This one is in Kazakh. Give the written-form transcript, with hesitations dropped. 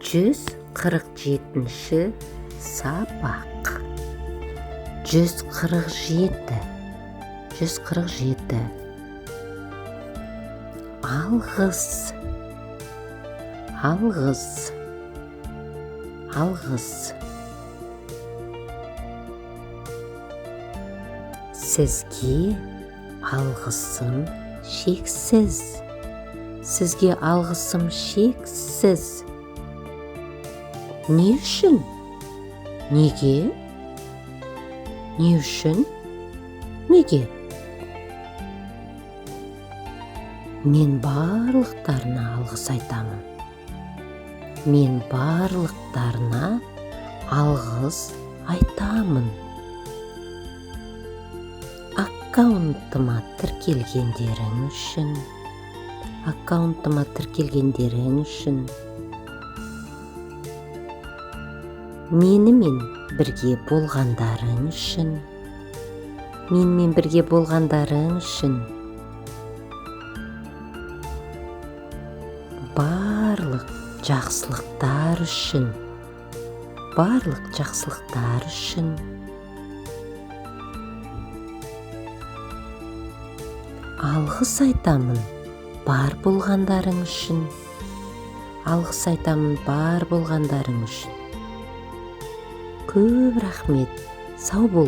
147-ші сабақ. 147, 147. Алғыс, алғыс, алғыс. Сізге алғысым шексіз. Сізге алғысым шексіз. Не үшін? Неге? Не үшін? Неге? Мен барлықтарына алғыс айтамын. Мен барлықтарына алғыс айтамын. Аккаунтыма тіркелгендерің үшін. Аккаунтыма тіркелгендерің үшін. Менімен бірге болғандарың үшін. Менімен бірге болғандарың үшін. Барлық жақсылықтар үшін. Барлық жақсылықтар үшін. Алғыс айтамын бар болғандарың үшін. Алғыс айтамын бар болғандарың үшін. Көп рахмет. Сау бол.